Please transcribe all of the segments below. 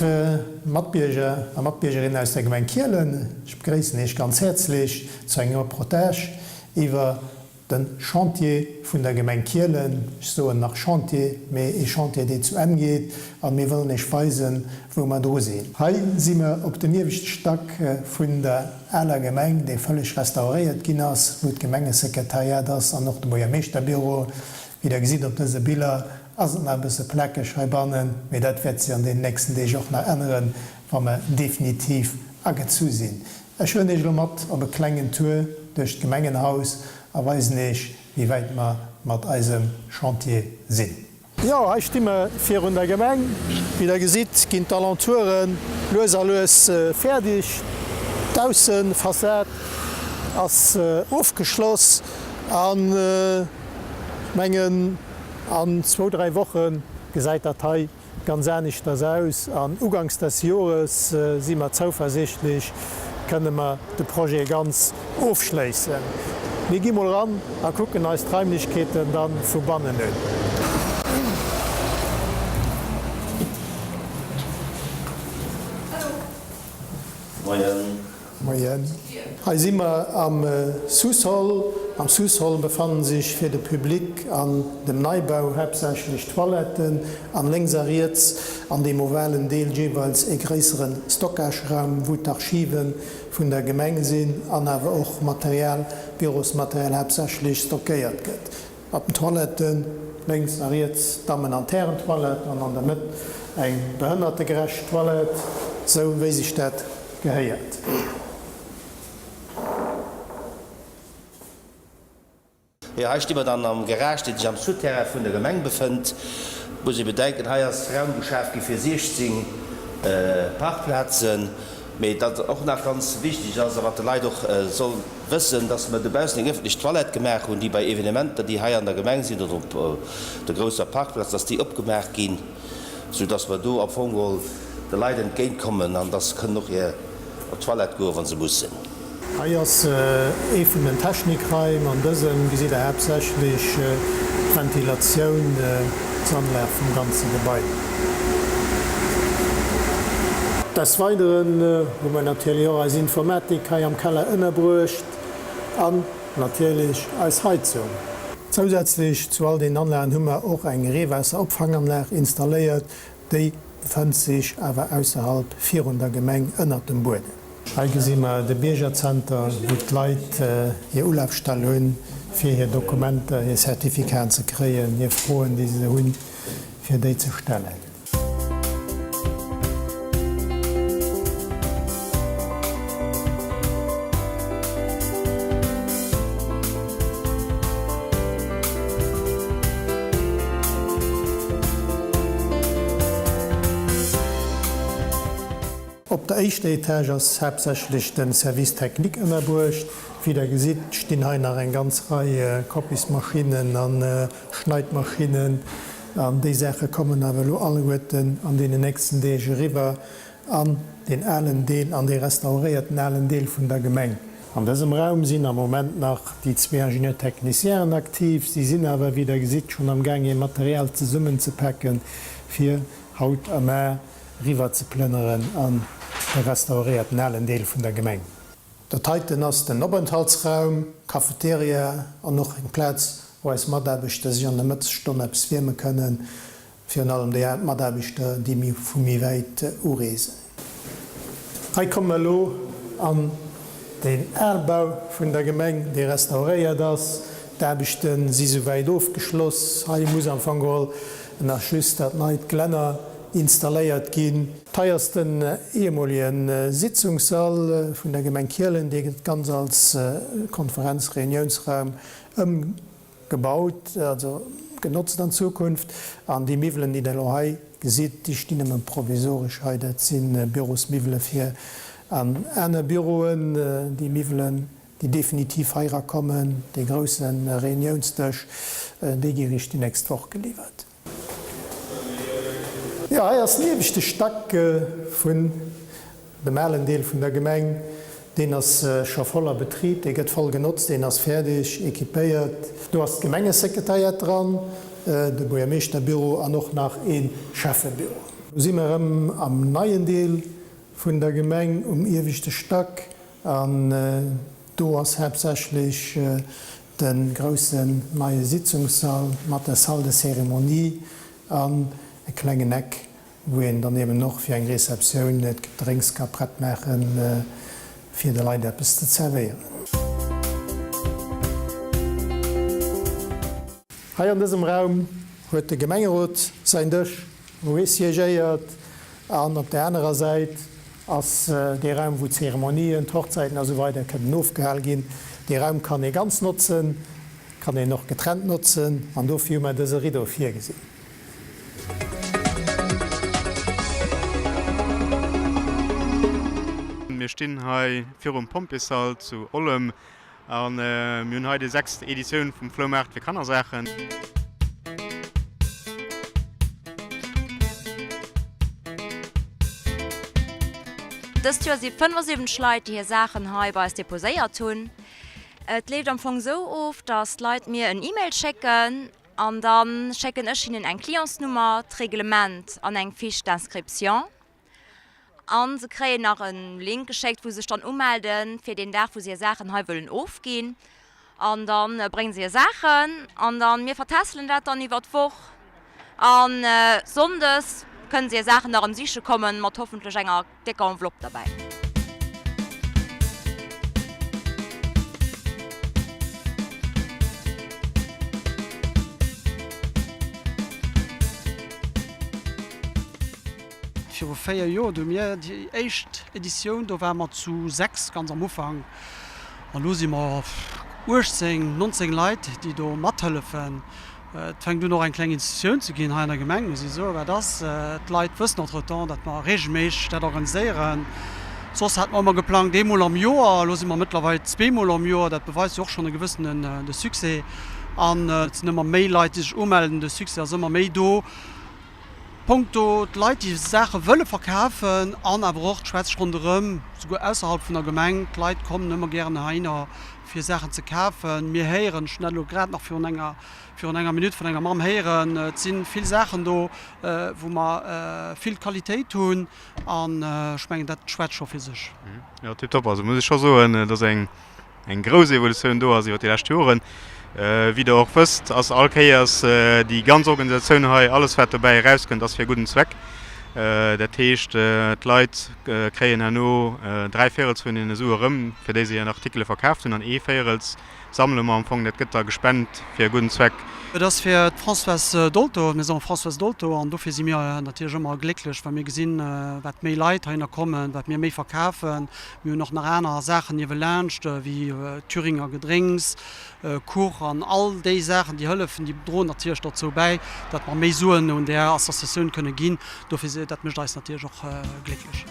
Léif Matbierger a Matbiergerinnen aus der Gemeng Kielen, ech begréissen Iech ganz häerzlech zu engem Reportage iwwer de Chantier vun der Gemeng Kielen. Ech soen nach Chantier, mee ee Chantier dee zu Enn geet an mir wëllen Iech weisen, wou mer dru sinn. Hei si mer op dem ieweschte Stack vun der aler Gemeng, dee vëlleg restauréiert ginn ass, wou d'Gemengesekretariat ass an och de Buergermeeschterbüro. Wéi der gesitt op dëse Biller, ass et nach e bësse plakeg heibannen, mee dat wäert sech an deenen nächsten Deeg och nach änneren, wa mer definitiv agezu sinn. Ech huelen Iech elo mat op e klengen Tour duerch d'Gemengenhaus a weisen Iech, wéi wäit mer mat eisem Chantier sinn. Jo, hei sti mer virun der Gemeng. Wéi der gesitt, ginn d'Alentoure lues a lues fäerdeg. D'Aussefassad ass ofgeschloss an ech mengen, an zwou, dräi Woche gesäit dat hei ganz aneschters aus an uganks des Jores si mer zouversichtlech, kënne mer de Projet ganz ofschléissen. Mir gi mol ran a kucken eis d'Raimlechkeeten da vu bannen un. Moien. Moien. Hei si mer am Sous-sol. Am Sous-sol befannen sech fir de Public an dem Neibau haaptsächlech Toiletten an lénks a riets an deem ovalen Deel jeeweils ee gréissere Stockageraum, wou d'Archive vun der Gemeng sinn an awer och Material, Bürosmaterial haaptsächlech stockéiert gëtt. Mat den Toiletten, lénks a riets d'Dammen an d'Härentoilette an an der Mëtt eng behënnertegerecht Toilette, sou wéi sech dat gehéiert. Jo, hei sti mer dann am Garage, dee sech am Souterrain vun der Gemeng befënnt. Et muss ee bedenken, hei ass Raum geschaf gi fir 16 Parkplazen. Mee wat och nach ganz wichteg ass a wat de Leit och soll wëssen, dass mer dobaussen eng ëffentlech Toilette gemaach hunn, déi bei Evenementer, déi hei an der Gemeng sinn oder op der grousser Parkplaz, dass déi opgemaach ginn, soudass mer do am Fong geholl de Leit entgéintkommen an dass se kënnen och hir op d'Toilette goen, wa se mussen. Hei ass ee vun den Technikraim. An dësem gesitt der haaptsächlech d'Ventilatioun, d'Anlag vum ganze Gebai. Des Weideren hu mer natierlech och eis Informatik hei am Keller ënnerbruecht an natierlech eis Heizung. Zousätzlech zu all deenen Anlagen hu mer och eng Reewaasseropfanganlag installéiert. Déi befënnt sech awer ausserhalb virun der Gemeng ënnert dem Buedem. Hei gesi mer de Biergerzenter, wou d'Leit hir Ulafstell hunn, fir hir Dokumenter, hir Certificaten ze kréien, hir Froen, déi se hunn, fir déi ze stellen. Op der éischter Etage ass haaptsächlech de Service technique ënnerbruecht. Wéi der gesitt, stinn hei nach eng ganz Rei Kopismaschinnen a Schneidmaschinnen an déi Saache kommen awer elo alleguerten an deenen nächsten Deeg eriwwer an deen alen Deel, an dee restauréierten alen Deel vun der Gemeng. An dësem Raum sinn am Moment nach déi zwee Ingenieur-technicienen aktiv. Si sinn awer, wéi Der gesitt, schonn am Gaang hir Material zesummenzepaken, fir haut a mar riwwer ze plënneren an de restauréierten alen Deel vun der Gemeng. Dat heiten ass den Openthaltsraum, Cafeteria an och eng Plaz, wou eis Mataarbechter sech an der Mëttesstonn eppes wierme kënnen. Virun allem déi Mataarbechter, déi vu méi wäit ureesen. Hei komme mer elo an den Albau vun der Gemeng, dee restauréiert ass. D'Aarbechte si souwäit ofgeschloss. Hei muss am Fong geholl nach just dat neit Glänner installéiert ginn. Hei ass den ehemolege Sitzungssall vun der Gemeng Kielen, dee gëtt ganz als Konferenz-Reuniounsraum ëmgebaut. Gebaut, also genotzt an Zukunft. An déi Miwwelen, déi Der elo hei gesitt, déi stinn nëmme provisoresch hei. Dat si Bürosmiwwele fir an aner Büroen. Déi Miwwelen, déi definitiv hei erakommen, dee grousse Reuniounsdësch, déi gi riicht déi nächst Woch geliwwert. Jo, hei ass den ieweschte Stack vun dem alen Deel vun der Gemeng. Deen ass scho voll a Betrib, dee gëtt voll genotzt, deen ass fäerdeg équipéiert. Do ass d'Gemengesekretariat dran, de Buergermeeschterbüro an och nach ee Schäffebüro. Do si mer erëm am neien Deel vun der Gemeng um ieweschte Stack an do ass haaptsächlech de groussen neie Sitzungssall mat der Salle de cérémonie an e klengen Eck, wou een dann eben och fir eng Receptioun d'Gedrénks ka prett maachen, fir de Leit eppes ze zerwéieren. Hei an dësem Raum huet de Gemengerot säin Dësch, wou hie siégéiert, an op där anerer Säit ass dee Raum, wou d'Zeremonien, d'Hochzäiten a sou weider kënnen ofgehal ginn. Dee Raum kann ee ganz notzen, kann een och getrennt notzen, an dofir hu mer dëse Rideau virgesinn. Mir stinn hei virum Pompjeessall zu Ollem a mir hunn hei déi sechst Editioun vum Floumaart fir Kannersaachen. Dëst Joer si 75 Leit, déi hir Saachen hei bei eis deposéiert hunn. Et leeft am Fong esou of, dass d'Leit mir en E-Mail schécken An da schécken ech hinnen eng Clientsnummer, d'Reglement an eng Fiche d'inscription. A se kréien nach e Link geschéckt, wou se sech dann umelde fir deen Dag, wou se hir Saachen hei wëllen ofginn. An da brénge se hir Saachen an da mir vertässelen dat dann iwwer d'Woch. A sonndes kënne se hir Saachen da erëm siche kommen, mat hoffentlech enger décker Enveloppe derbäi. Viru 4 Joer, do hu mir déi éischt Editioun, do ware mer zu 6 ganz am Ufank an elo si mer 18, 19 Leit, déi do mathëllefen. Et fänkt un och eng kleng Institutioun ze ginn hei an der Gemeng, muss ee soen, wat ass. D'Leit wëssen entretemps, datt mer reegelméisseg dat organiséieren. Soss hate mer ëmmer geplangt eemol am Joer, elo si mer mëttlerweil zweemol am Joer. Dat beweist jo och schonn e gewëssenen de Succès. An et sinn ëmmer méi Leit, déi sech umelden, de Succès ass ëmmer méi do. Punkto d'Leit, déi Saache wëlle verkafen an awer och d'Schwätz ronderëm, souguer ausserhalb vun der Gemeng. D'Leit kommen ëmmer gären heihinner fir Saachen ze kafen. Mir héieren, ech hunn dat elo grad nach virun enger, virun enger Minutt vun enger Mamm héieren, et si vill Saachen do, wou mer vill Qualitéit hunn an ech mengen, dat schwätzt scho fir sech. Jo, tiptop. Also muss ech scho soen, dass eng, eng grouss Evolutioun do ass iwwer déi lescht Joren. Wéi Der och wësst, ass all Kéiers déi ganz Organisatioun hei, alles wat dobäi erauskënnt, ass fir e gudden Zweck. Dat heescht, d'Leit kréien herno 3 Véirels vun deene Sue erëm, fir déi se hir Artikele verkaaft hunn, an ee Véirels sammele mer am Fong, dat gëtt da gespent fir e gudden Zweck. Et ass fir d'Françoise Dolto, d'Maison Françoise Dolto, an dofir si mir natierlech ëmmer glécklech, wa mir gesinn, wat méi Leit heihinner kommen, wat mir méi verkafen. Mir hunn och nach aner Saachen niewelaanscht, wéi Thüringer Gedrénks, Kuch an all déi Saachen, déi hëllefen, déi droen natierlech dozou bäi, datt mer méi Suen un där Associatioun kënne ginn. Dofir, dat mécht eis natierlech och glécklech.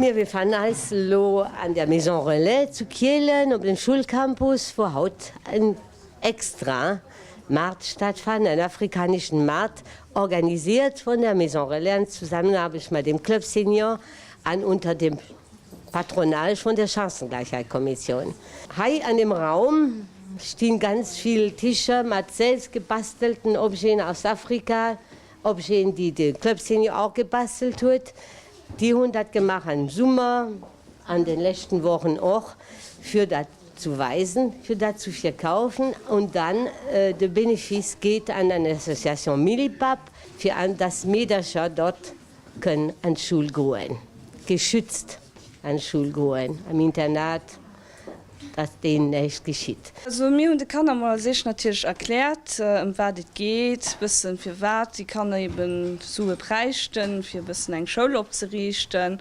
Mir befannen eis elo an der Maison Relais zu Kielen op dem Schulcampus, wou haut en extra Maart stattfand, en afrikanischen Maart, organisiert von der Maison Relais in Zusammenarbeit mat dem Club Senior an unter dem Patronage von der Chancengleichheitkommission. Hei an dem Raum stinn ganz vill Tischer mat selbst gebastelten Objeten aus Afrika, Objeten déi de Club Senior och gebastelt huet. Déi hunn dat gemaach am Summer, an den leschten Wochen och, fir dat zu weisen, fir dat zu verkaufen und dann de Benefice geet an eng Association Millipap, fir an dass Meedercher dort kënnen an d'Schoul goen, geschützt an d'Schoul goen, am Internat, dass deenen näischt geschitt. Also mir hunn de Kanner mol als éischt natierlech erkläert, ëm wat et geet, bëssen firwat déi Kanner eben Sue bräichten, fir e bëssen eng Schoul opzeriichten.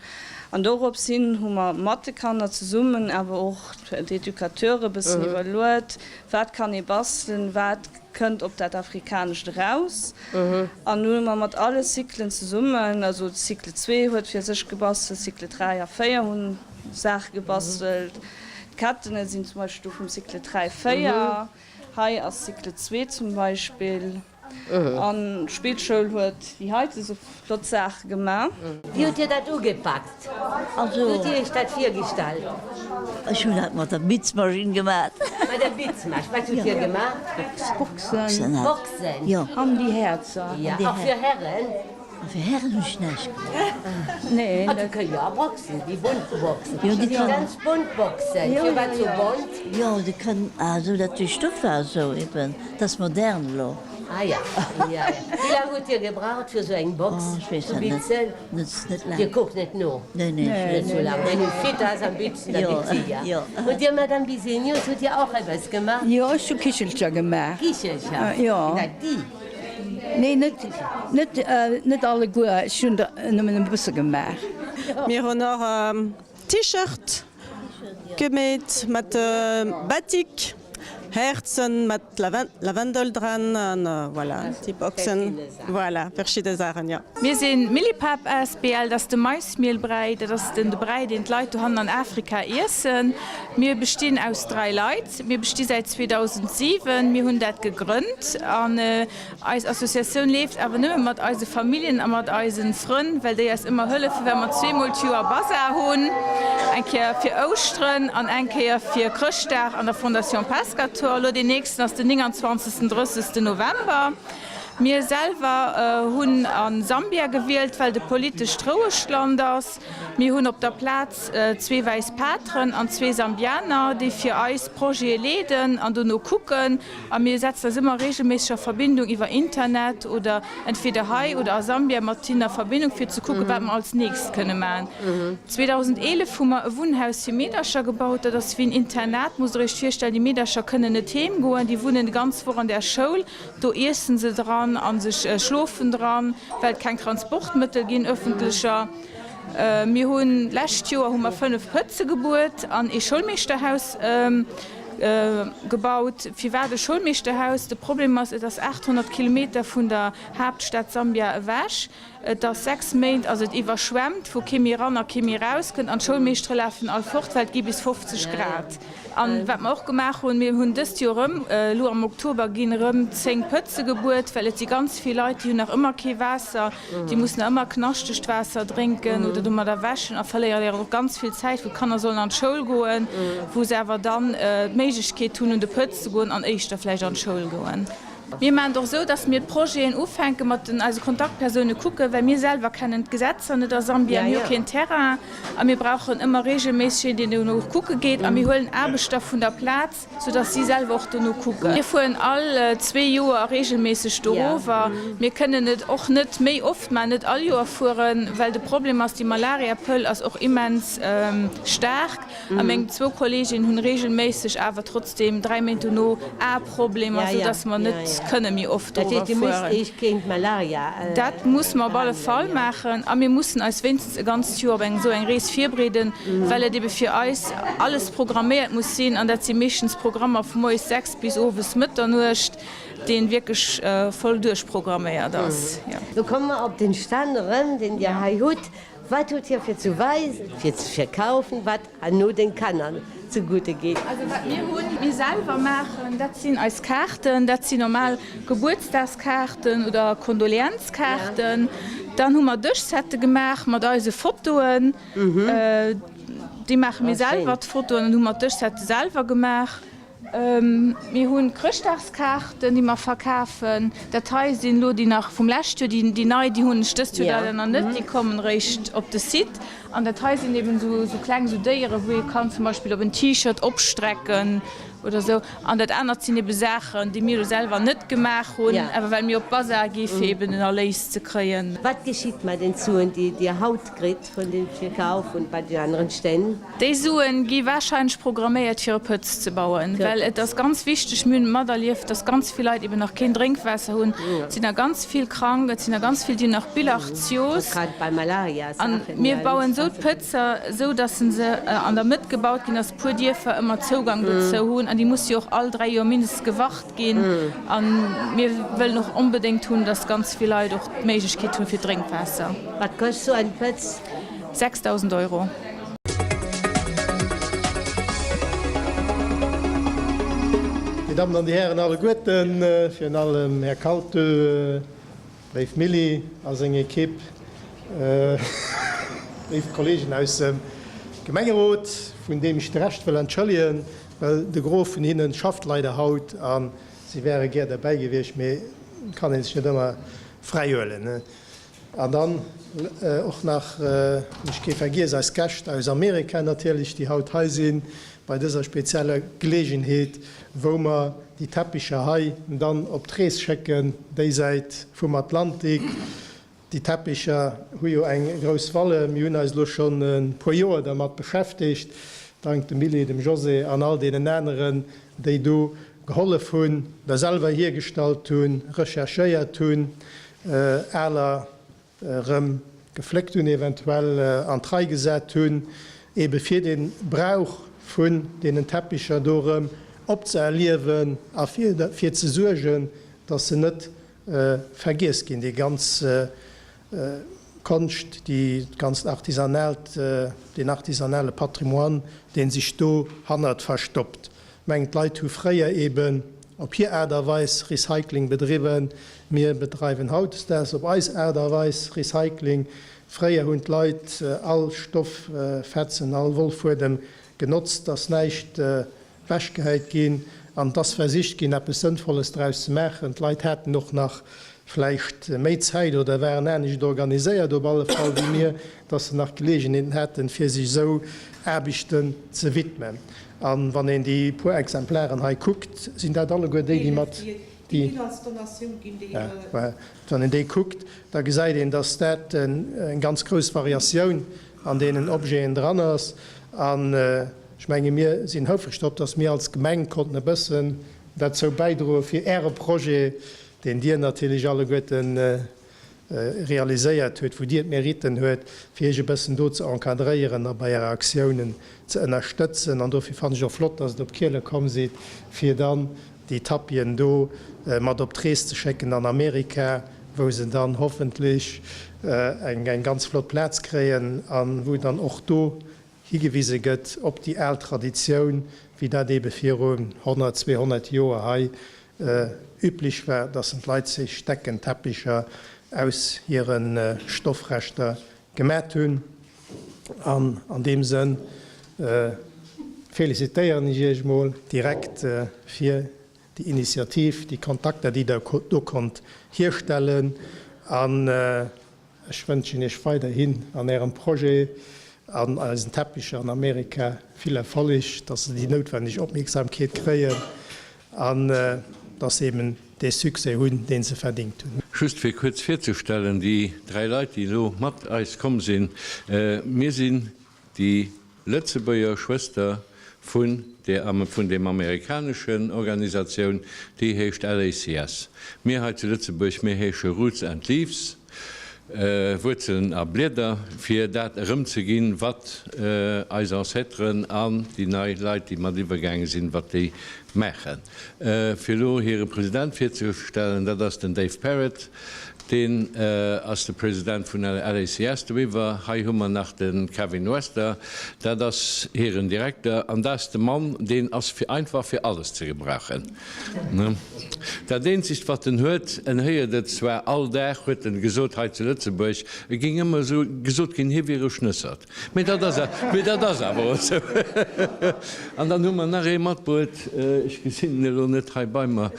An dorops hin hu mer mat de Kanner zesummen, awer och d'Educateure bëssen iwwerluet, wat kann ee bastelen, wat kënnt op dat Afrikanescht eraus. An nun hu mer mat alle Cyclen zesummen, also de Cycle zwee huet fir sech gebastelt, Cycle 3 a 4 hunn Saache gebastelt. Etiketten, dat sinn zum Beispill do vum Cycle 3, 4. Hei ass Cycle 2 zum Beispill. An d'Spillschoul huet déi heite sou flott Saache gemaach. Wéi hutt Dir dat ugepaakt? Wéi hutt Dir Iech dat virgestallt? Ech hunn dat mat der Bitzmaschinn gemaat. Mat der Bitzmaschinn. Wat hutt Dir gemaach? Boxen. Boxen. Jo. An déi Häerzer. Jo, och fir Herren? A fir Hären hunn ech näischt gemaach. Nee. Ah, déi kënnen jo och Boxen, déi bunt Boxen. Jo, déi kënnen. Ganz bunt Boxen. Firwat sou bont? Jo, déi kënnen, ah sou dat déi Stoff war esou eben, dat ass modern elo. Ah ja, ja, ja. Wéi laang hutt Dir gebraucht fir sou eng Box ze bitzen? Net, net laang. Dir kuckt net no? Nee, nee. Net sou laang. Wenn een fit ass am Bitzen, da geet séier. Jo. Und Dir, Madame Bisenius, hutt Dir och eppes gemaach? Jo, ech hu Kichelcher gemaach. Kichelcher? Jo. Sinn dat déi? Nee, net, net, net alleguer. Ech hunn der nëmmen e bësse gemaach. Mir hunn och T-Shirt gemeet mat Batik, Häerzen mat Lavendel dran an voilà, déi Boxen, voilà, verschidde Saachen, jo. Mir sinn Millipap asbl, dat ass de Maismielbräi, dat ass den de Bräi deen d'Leit dohannen an Afrika iessen. Mir bestinn aus 3 Leit, mir besti säit 2007, mir hunn dat gegrënnt an eis Associatioun leeft awer nëmme mat eise Familljen a mat eise Frënn, well déi eis ëmmer hëllefen, well mer zweemol d'Joer Bazar hunn, eng Kéier fir Ouschteren an eng Kéier fir Chrëschtdag an der Fondation Pescator. Elo deen nächsten ass den 29. 30. November. Mir selwer hunn a Sambia gewielt, well et e politescht rouegt Land ass. Mir hunn op der Plaz zwee wäiss Pateren an zwee Sambianer, déi fir eis Projete leeden an dono kucken. A mir setzen eis ëmmer reegelméisseg a Verbindung iwwer Internet oder entweder hei oder a Sambia mat hinnen a Verbindung, fir ze kucken, wat mer als nächst kënne maachen. 2011 hu mer e Wunnhaus fir Meedercher gebaut. Dat ass wéi en Internat, musst Der Iech virstellen. Déi Meedercher kënnen net heem goen, déi wunnen déi ganz Woch an där Schoul. Do iessen se dran a sech schlofen dran, well et keng Transportmëttel ginn, öffentlecher. Mir hunn, d'lescht Joer hu mer 5 Pëtze gebuert an ee Schoulmeeschterhaus gebaut. Firwat e Schoulmeeschterhaus? De Problem ass, et ass 800 Kilometer vun der Haaptstad Sambia ewech. Et ass 6 Méint ass et iwwerschwemmt, wou kee méi eran a kee méi eraus kënnt an d'Schoulmeeschtere lafen all fort, well et gi bis 50 Grad. An wat mer och gemaach hunn, mir hunn dëst Joer erëm, elo am Oktober ginn erëm 10 Pëtze gebuert, well et si ganz vill Leit, déi hunn nach ëmmer kee Waasser, déi mussen nach ëmmer knaschtegt Waasser drénken oder domadder wäschen a verléieren och ganz vill Zäit, wou d'Kanner sollen an d'Schoul goen, wou se awer dann d'Méiglechkeet hunn un de Pëtz ze goen an éischter vläicht an d'Schoul goen. Mir maachen et och esou, dass mir d'Projeten ufänke mat den eise Kontaktpersoune kucken, well mir selwer kennen d'Gesetzer net a Sambia, mir hu keen Terrain a mir brauchen ëmmer reegelméisseg een, deen dono och kucke geet. A mir huelen Aarbechter vun der Plaz, soudass si selwer och dono kucken. Mir fueren all zwee Joer reegelméisseg dorower. Mir kënnen et och net méi oft maachen, net all Joer fueren, well de Problem ass, déi Malariapëll ass och immens staark. A meng zwou Kolleeginnen hunn reegelméisseg awer trotzdeem 3 Méint dono Aeproblemer, sou dass mer net kënne méi oft doriwwer fueren. Dat musse mer op alle Fall maachen a mir mussen eis wéinstens e ganzt Joer op eng esou eng Rees virbereeden, well et ebe fir eis alles programméiert muss sinn an dat si meeschtens Programmer vu moies 6 bis owes Mëtternuecht, dee wierklech voll duerchprogramméiert ass. Lo komme mer op den Stand erëm, deen Dir hei hutt. Wat hutt Dir fir zu weisen, fir ze verkaufen, wat herno den Kanner zugute geet? Also wat mir hunn, mir selwer maachen, dat sinn eis Kaarten, dat sinn normal Gebuertsdagskaarten oder Kondoleanzkaarten. Dann hu mer Dëschsette gemaach mat eise Fotoen, déi maache mir selwer, d'Fotoen, an hu mer d'Dëschsette selwer gemaach. Mir hunn Chrëschtdagskaarten, déi mer verkafen. Dat hei sinn elo déi nach vum lescht Joer. Déi nei, déi hunn ech dëst Joer leider nach net. Déi kommen eréischt op de Site. An dat hei sinn eben esou kleng esou Déieren, wou ee kann zum Beispill op en T-Shirt opstrecken oder esou. An dat anert sinn ebe Saachen, déi mir elo selwer net gemaach hunn, awer well mir op Bazar gi fir eben en Erléis ze kréien. Wat geschitt mat den Suen, déi Dir haut kritt vun dem Verkauf und bei den anderen Stänn? Déi Suen gi wahrscheinlech programméiert fir e Pëtz ze bauen, well et ass ganz wichteg, mir hunn materlieft, dass ganz vill Leit eben nach keen Drénkwaasser hunn, et sinn der ganz vill krank, et sinn der ganz vill, déi hunn nach Bilharzios. A mir bauen esou d'Pëtzer, esou dass se an der Mëtt gebaut ginn, dass e puer Dierfer ëmmer Zougang dozou hunn an déi musse jo och all 3 Joer mindestens gewart ginn. A mir wëllen och onbedéngt hunn, dass ganz vill Leit och d'Méiglechkeet hunn fir Drénkwaasser. Wat kascht sou en Pëtz? 6.000 Euro. Dammen an Dir Hären alleguerten, virun allem Här Kaltö, léif Milly a seng Ekipp, léif Kollegen aus dem Gemengerot, vun deem ech de Rescht wëll entschëllegen, well de Gros vun hinnen schafft leider haut a si wäre gär derbäi gewiescht, mee et kann ee sech net ëmmer fräi huelen. An dann och nach, hunn ech kee vergiess, eis Gäscht aus Amerika natierlech, déi haut hei sinn bei dëser spezieller Geleegenheet, wou mer déi Teppicher hei dann op d'Rees schécken, déi Säit vum Atlantik. Déi Teppicher hu jo eng grouss Valeur. Mir hunn eis elo schonn e puer Joer dermat beschäftegt, dank dem Willy, dem José an all deenen aneren, déi do gehollef hunn, der selwer hiergestallt hunn, recherchéiert hunn, aler erëm gefléckt hunn, eventuell an d'Rei gesat hunn, ebe fir de Brauch vun deenen Teppicher do erëm opzeerliewen a fir derfir ze suergen, dass se net vergiess ginn, déi ganz Konscht, déi ganzt artisanaalt, deen artisanale Patrimoine, dee sech do hannert verstoppt. Mengen d'Leit hu fréier eben op hir Aart a Weis Recycling bedriwwen. Mir bedreiwen hautdesdaags op eis Aart a Weis Recycling. Fréier hunn d'Leit all Stofffetzen, all Wollfuedem genotzt, dass näischt wechgehäit ginn an et ass versicht ginn, eppes Sënnvolles draus ze maachen. D'Leit haten och nach vläicht méi Zäit oder waren anescht organiséiert op alle Fall wéi mir, dass se nach Geleegenheeten haten, fir sech esou Aarbechten ze widmen. A wann een déi puer Exemplaren hei kuckt, sinn dat alleguer déi, déi mat, déi, wann een déi kuckt, da gesäit een, dass dat eng ganz grouss Variatioun an deenen Objeten dran ass. An ech menge mir sinn houfreg drop, dass mir als Gemeng konnten e bëssen derzou bäidroen, fir Äre Projet, deen Dir natierlech alleguerten realiséiert huet, wou Dir d'Meritten huet, fir Iech e bëssen do ze encadréieren a bei Ärer Aktiounen ze ënnerstëtzen. An dofir fannen ech och flott, dass Der op Kiele komm sidd, fir dann déi Tapien do mat op d'Rees ze schécken an Amerika, wou se dann hoffentlech eng ganz flott Plaz kréien a wou dann och do higewise gëtt op déi al Traditioun, wéi dat eebe viru 100, 200 Joer hei üblech war, dass d'Leit sech Decken, Teppicher aus hire Stoffreschter gemat hunn. An an deem Sënn felicitéieren ech Iech mol direkt fir déi Initiativ, déi Kontakter, déi Der do konnt hierstellen. An Ech wënschen Iech weiderhin an Ärem Projet an eisen Teppicher an Amerika vill Erfolleg, dass se déi noutwenneg Opmierksamkeet kréien an dass se eben dee Succès hunn, deen se verdingt hunn. Just fir kuerz virzestellen, déi 3 Leit, déi elo mat eis komm sinn, Mir sinn déi Lëtzebuerger Schwëster vun der vun dem amerikaneschen Organisatioun, déi heescht LACS. Mir hei zu Lëtzebuerg, mir heesche Roots and Leaves, Wuerzelen a Blieder, fir dat erëmzeginn, wat eis Ancêtren an déi nei Leit, déi mat iwwergaange sinn, wat déi maachen. Fir elo hire President virzestellen, dat ass den Dave Parrott. Deen ass de President vun LACS doriwwer. Hei hu mer nach de Kevin Wester, dat ass hiren Direkter an dat ass de Mann, deen ass fir einfach fir alles ze gebrauchen. Dat eenzegt wat en huet, en héiert et zwar all Dag, huet en gesot hei zu Lëtzebuerg, et géing ëmmer esou gesot ginn, hie wier e Schnëssert. Mee dat ass, mee dat ass awer och esou. An dann hu mer nach ee matbruet, ech gesinn en elo net hei bei mer,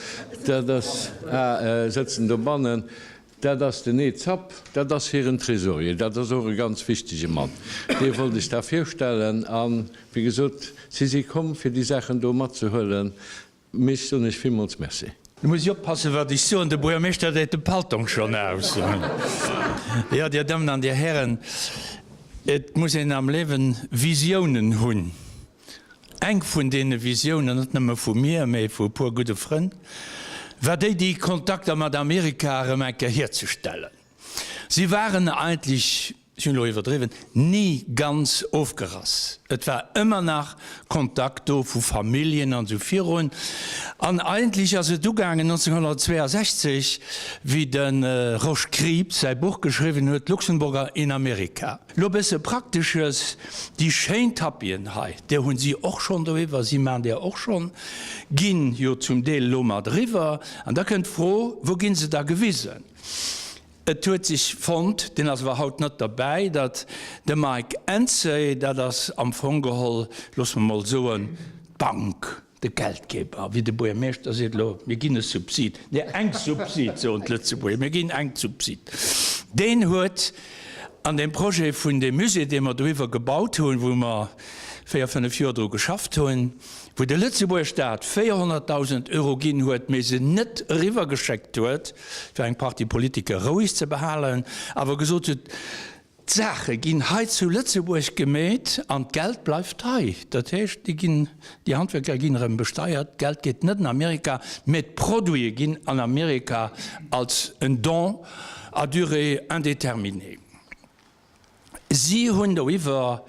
dat ass, ah, sëtzt en dobannen, dat ass den Ed Zapp, dat ass hiren Trésorier, dat ass och e ganz wichtege Mann. Dee wollt ech da virstellen. A wéi gesot, si si komm, fir déi Saachen do matzehuelen. Mee ech soen Iech villmools Merci. Lo muss ech oppassen, wat ech soen, de Buergermeeschter deet de Paltong schonn aus. Jo, Dir Dammen an Dir Hären, et muss een am Liewen Visiounen hunn. Eng vun deene Visiounen, net nëmme vu mir, mee vu e puer gudde Frënn, war déi, déi Kontakter mat Amerika erëm eng Kéier hierzestellen. Si waren eigentlech. ech hunn elo iwwerdriwwen, ni ganz ofgerass. Et war ëmmer nach Kontakt do vu Familljen an esou virun. An eigentlech ass et ugaangen 1962, wéi de Rosch Krieps säi Buch geschriwwen huet, Luxemburger in Amerika. Lo bësse Praktesches, déi schéin Tapien hei, där hunn si och schonn doriwwer, si maachen där och schonn, ginn jo zum Deel elo mat eriwwer. An da kënnt d'Fro, wou ginn se da gewisen? Et huet sech fonnt, deen ass awer haut net derbäi, datt de Mike Ensey, dat ass am Fong geholl, loosse mer mol soen, d'Bank, de Geldgeber, wéi de Buergermeeschter seet elo, mir ginn e Subsid, nee eng Subsid soen d'Lëtzebuerger, mir ginn eng Subsid, deen huet an deem Projet vun deem Musée, dee mer doriwwer gebaut hunn, wou mer 4, 5 Joer dru geschafft hunn, wou de Lëtzebuerger Staat 400.000 Euro ginn huet, mee se net eriwwergeschéckt huet, fir eng Partie Politiker roueg ze behalen, awer gesot huet, D'Saache ginn hei zu Lëtzebuerg gemeet an d'Geld bleift hei. Dat heescht, déi ginn, déi Handwierker ginn erëm besteiert, d'Geld geet net an Amerika, mee d'Produite ginn an Amerika als en Don à durée indéterminée. Si hunn doiwwer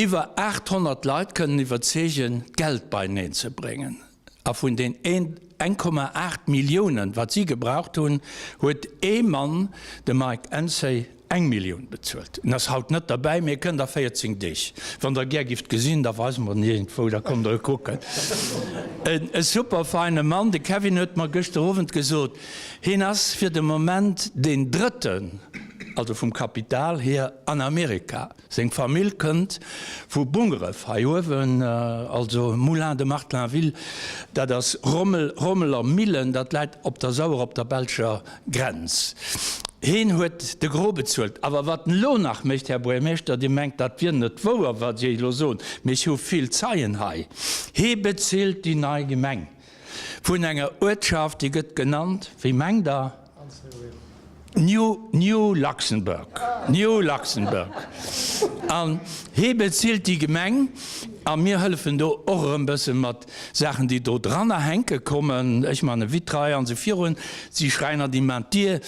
iwwer 800 Leit kënnen iwwerzeegen, d'Geld beieneen ze bréngen. A vun den 1,8 Milliounen, wat si gebraucht hunn, huet ee Mann, de Mike Ensey, eng Millioun bezuelt. En ass haut net derbäi, mee e kënnt a 14 Deeg. Wann Der gär gifft gesinn, da weise mer en iergendwou, da kommt Der e kucken. E super feine Mann. De Kevin huet mer gëschter Owend gesot, hien ass fir de Moment deen Drëtten, also vum Kapital hier, an Amerika. Seng Famill kënnt vu Bungeref hei uewen, also Moulin de Martlainville, dat ass Rommel, Rommeler Millen, dat läit op der Sauer op der belscher Grenz. Heen huet de Gros bezuelt. Awer wat en elo nach mécht, Här Buergermeeschter, Dir mengt, dat wier net wouer, wat ech Iech elo soen, mee ech hu vill Zeien hei, hee bezilt déi nei Gemeng vun enger Uertschaft, déi gëtt genannt, wéi mengt Der? New, New Luxembourg, New Luxembourg. An hee bezilt déi Gemeng a mir hëllefen do och erëm bësse mat Saachen, déi do dranner hänke kommen. Ech man e Vitrail an esou virun, si Schräiner, déi man d'Dier.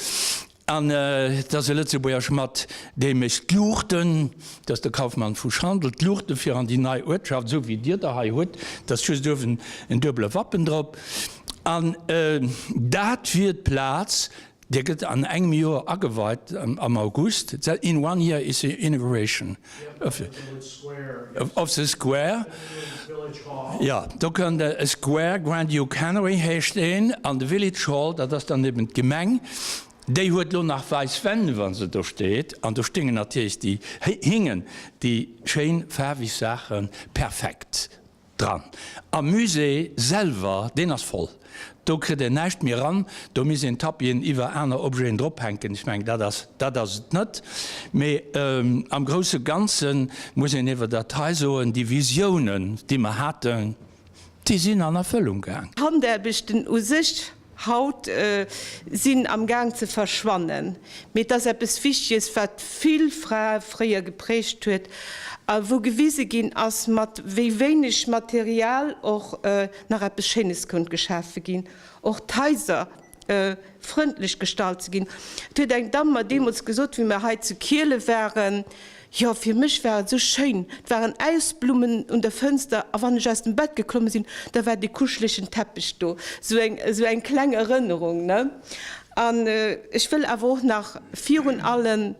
An et ass e Lëtzebuerger Schmadd, dee mécht d'Luuchten, dat ass de Kaufmann vu Schandel, d'Luuchte fir an déi nei Uertschaft, esou wéi Dir der hei hutt, et ass just uewen en duebele Wappen drop. An dat wier d'Plaz, déi gëtt an engem Joer ageweit, am August, in one year is the inauguration of the square, jo, do kënnt e Square, Grand Duke Henry heescht deen, an de Village Hall, dat ass dann eben d'Gemeng, déi huet elo nach wäiss Wänn, wa se do steet, an do stingen natierlech déi, hingen déi schéin faarweg Saache perfekt Dran. Am Musée selwer, deen ass voll, do kritt een näischt méi eran, do misst een Tapien iwwer aner Objeten drophänken. Ech mengen, dat ass, dat ass et net. Mee am grousse Ganze muss een iwwer dat hei soen, déi Visiounen, déi mer haten, déi sinn an Erfëllung gaang. D'Handaarbechten u sech haut sinn am Gaang ze verschwannen, mee et ass eppes Wichteges, wat vill Frae fréier geprägt huet a wou gewise ginn ass, mat wéi wéineg Material och nach eppes Schéines konnt geschafe ginn, och d'Haiser frëndlech gestalt ze ginn. Et huet eng Damm mer deemools gesot, wéi mer hei zu Kiele waren, Jo, fir mech war et esou schéin, et waren Äisblummen un der Fënster a wann ech aus dem Bett geklomme sinn, da war dee kuschelegen Teppech do. Esou eng, esou eng kleng Erënnerung, ne? An ech wëll awer och nach virun allem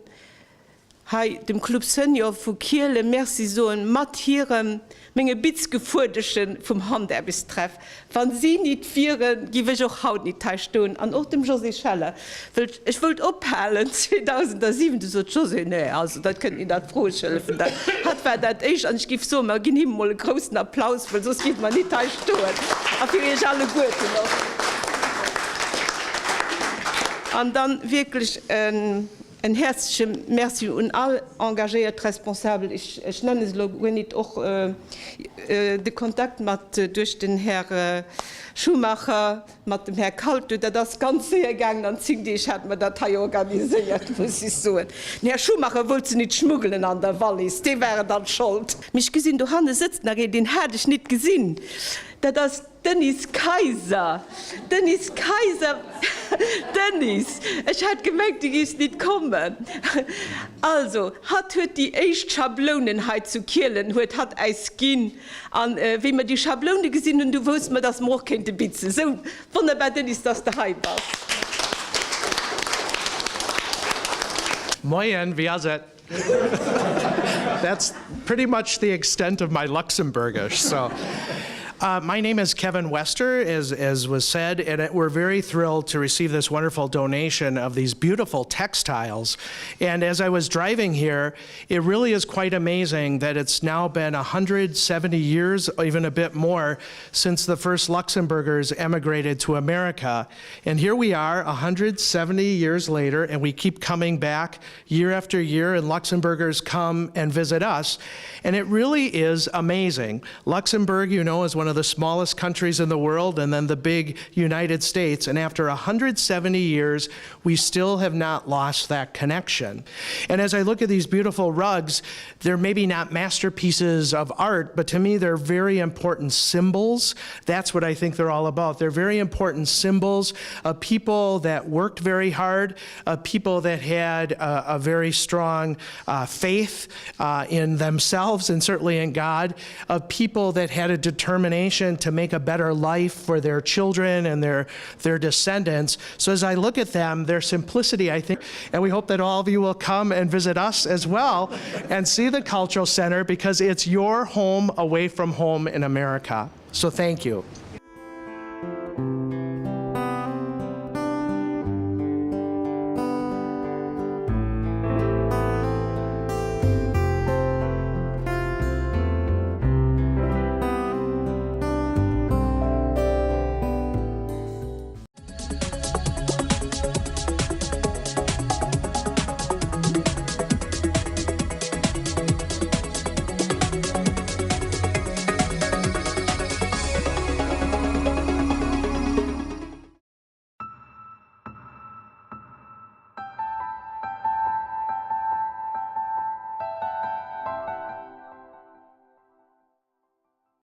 hei dem Club Senior vu Kiele Merci soen, mat hirem, menge Bitzgefuerdege vum Handaarbechtstreff. Wann si nit wieren, giff ech och haut nit hei stoen. An och dem Josée Scheller, wëll ech wollt ophalen 2007, du sot Josée, nee, also dat kënnt nit an d'Fro, ech hëllefen der. Hatt war dat éischt an ech giff soen, mer ginn him emol e groussen Applaus, wëll soss géife mer nit hei stoen. A fir iech alleguerten och. An dann wierklech en. En häerzleche Merci un all engagéiert Responsabel, ech nenne se elo guer nit, och de Kontakt mat duerch den Här Schumacher, mat dem Här Kalto, dat ass ganz séier gaangen, an 10 Deeg hate mer dat hei organiséiert, muss ech soen. Den Här Schumacher wollt se nit schmuggelen an der Wallis, dee war et dann Schold. Mee ech gesinn, dohanne sëtzt nach een, deen hat ech nit gesinn, dat ass. D'Denise Kayser. D'Denise Kayser, Denise, ech hat gemengt, du géifs nit kommen. Also, hatt huet déi éischt Schablounen hei zu Kielen huet hatt äis ginn. An wéi mer déi Schabloune gesinn hunn, du wousste mer, dass mer och kéinte bitzen. Sou wonnerbar, Denise, dass de hei bass. Moien, wéi ass et? That's pretty much the extent of my Luxembourgish. So uh, my name is Kevin Wester, as, as was said, and it, we're very thrilled to receive this wonderful donation of these beautiful textiles. And as I was driving here, it really is quite amazing that it's now been 170 years, even a bit more, since the first Luxembourgers emigrated to America. And here we are, 170 years later, and we keep coming back year after year, and Luxembourgers come and visit us. And it really is amazing. Luxembourg, you know, is one of the smallest countries in the world, and then the big United States. And after 170 years, we still have not lost that connection. And as I look at these beautiful rugs, they're maybe not masterpieces of art, but to me, they're very important symbols. That's what I think they're all about. They're very important symbols of people that worked very hard, of people that had a, a very strong uh, faith uh, in themselves and certainly in God, of people that had a determination to make a better life for their children and their, their descendants. So as I look at them, their simplicity, I think, and we hope that all of you will come and visit us as well and see the Cultural Center because it's your home away from home in America. So thank you.